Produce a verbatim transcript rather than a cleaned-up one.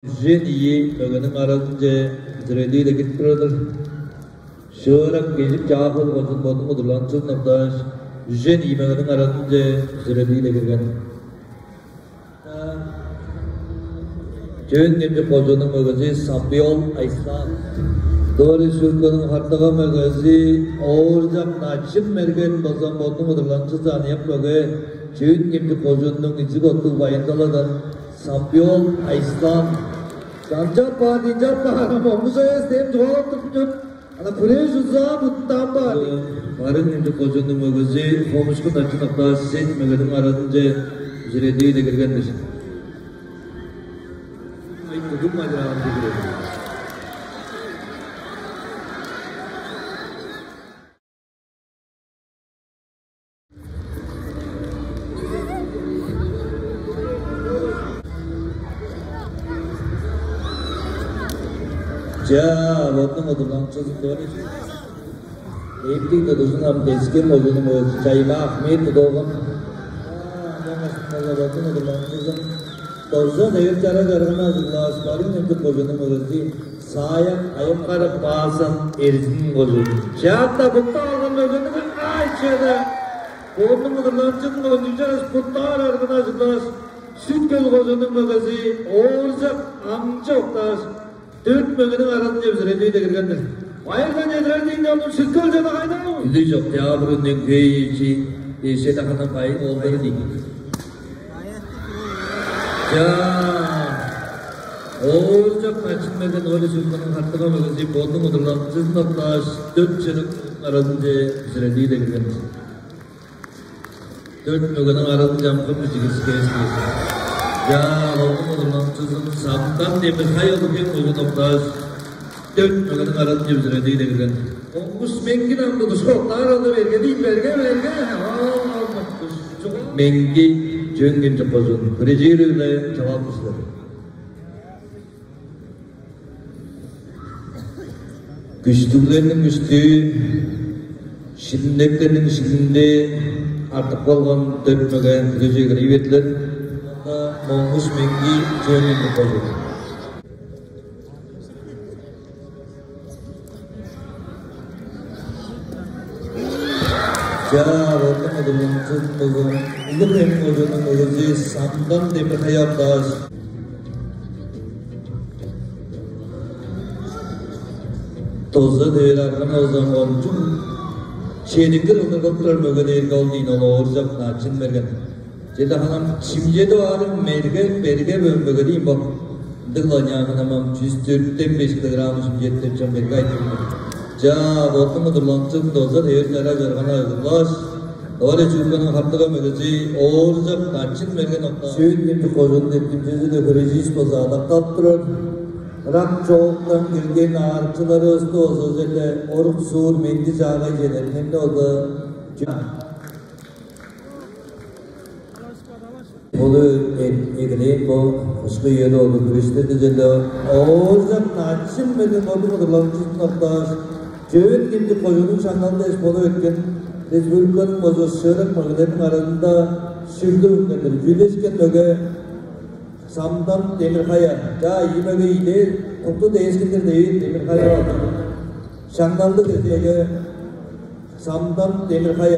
Үжен ийи мөгениң аразынче бүзүрелдии-ле кирип турар-дыр. Шыырак Кежик Чаа-Хөл кожуун бодунуң удурланыкчызын октааш, үжен ийи мөгениң аразынче бүзүрелдии-ле кирген. Чөөн-Хемчик кожууннуң мөгези Сампиол Айслан. Тыва Республиканың хартыга мөгези Ооржак Начын-Мерген база бодунуң удурланыкчызы аныяк мөге, Чөөн-Хемчик кожууннуң изиг оттуг Байыркаладан Сампиол Айслан. Чанчап баар, динчап баар, ам оңгужай эвес дем чугаалап турдум чоп. Ана хүреш узаа буттаан баар. Барыын-Хемчик кожууннуң мөгези Хомушку Начын октааш, сес мөгениң аразынче бүзүрелдии-ле кирген-дир. Ай, бүгүн материалын билдирер. Чаа, бодунуң удурланыкчызын дөрү. Эптиг тудужун ам Тес-Хем кожууннуң мөгези Чайма Ахмет тудуп алган. Ынчангаш бодунуң удурланыкчызын Доза Тевер Чара-Чарган ажыглааш, Барыын-Хемчик кожууннуң мөгези Сааяк Айым-Кара Баасан Эрзин кожуун. Чаатта буттап алган мөгени кыргай чеде. Бодунуң удурланыкчызын ончуг чараш буттаар арганы ажыглааш, Сүт-Хөл кожууннуң мөгези Ооржак Аңчы октааш, дөрт мөгениң аразынче бүзүрелдии-ле кирген-дир. Байырдан чедирер дийин, ону Сүт-Хөл чеде кайда? Үлү чок, дяабыр үннен хөй ийи, эшеде ханам байын оолдары дийин. Чаа, Ооржак Начын-Мерген Тыва Республиканың хартыга мөгези бодунуң удурланыкчызын октааш, дөрт чырык аразынче бүзүрелдии-ле кирген. Дөрт мөгениң аразынче ам кым чигис кээш кээр. Чаа, бодунуң удурланыкчызын Самдан Демир-Хай оглу Хем кожуун октааш, дөрт мөгениң аразынче бүзүрелдии-ле кирген. Оңгуш Меңги ам тудуш октаар, ол-ла берге дийин, берге, берге. Ол, ол, Меңги, Чөөн-Хемчик кожуун. Хүрежири-биле чалап тур силер. Күштүглерниң күштүү, шилиндектерниң шилинде артып калган дөрт мөге хүрежип кире бээрлер. Моңгуш Меңги, Чөөн-Хемчик кожуун. Чаа, бодунуң удурланыкчызын болган Улуг-Хем кожууннуң мөгези Самдан Демир-Хай октааш, Доза Тевер арган болза, ончуг чедингир ылдыргып турар мөге дээрге ол дийин, ол Ооржак Начын-Мерген. Чеде ханам шимчеди баарың мерге, берге бөмбеге дийин бо. Ындыг-ла ыняагын амам чүс дөртен беш килограмм шимчеттеп чон берге айтырын. Чаа, бодунуң удурланыкчызын Доза Тевер Чара-Чарган ажыглааш, Тыва Республиканың хартыга мөгези Ооржак Начын-Мерген октааш, Чөөн-Хемчик кожууннуң деткимчези-ле хүреживис болза адактап турар. Ырак-чооктан келген аарыкчыларывысты болза черле орук-суур, менди-чаагай чедерин эмне болза. Болу эгелээн бо кышкы үеде ол күрүштер дижелде Ооржак Начын-Мерген бодунуң удурланыкчызын октааш, Чөөн-Хемчик кожууннуң шаңналында эш болуп эрткен республиканың база шыырак мөгелериниң аразында шүглүп үнген-дир. Чүүлешкен мөге Самдан Демир-Хай. Чаа, ийи мөге ийилээр, купту дээшкиндир девиин Демир-Хай алды. Шаңналдыг кезээге Самдан Демир-Хай.